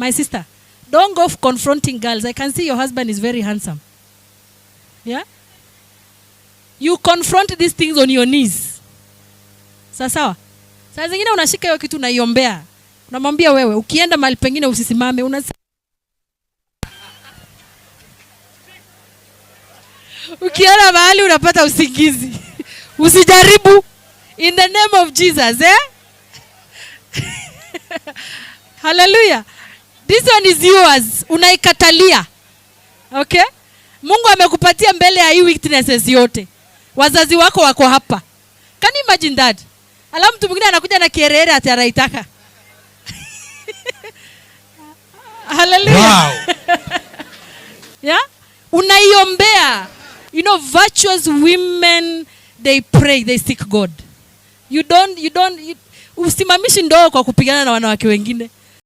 My sister, don't go confronting girls. I can see your husband is very handsome. Yeah? You confront these things on your knees. Sawa sawa. Saa zingine unashika hiyo kitu unaiombea. Unamwambia wewe ukienda mahali pengine usisimame, ukienda mahali unapata usingizi. Usijaribu. In the name of Jesus, eh? Hallelujah. This one is yours. Unaikatalia. Okay? Mungu amekupatia mbele ya hii witnesses yote. Wazazi wako wako hapa. Can you imagine that? Alafu mtu mwingine anakuja na kierere ati anaitaka. Hallelujah. Wow. Yeah? Unaiombea. You know, virtuous women, they pray, they seek God. You don't, you don't, you, usimamishi ndoa kwa kupigana na wanawake wengine.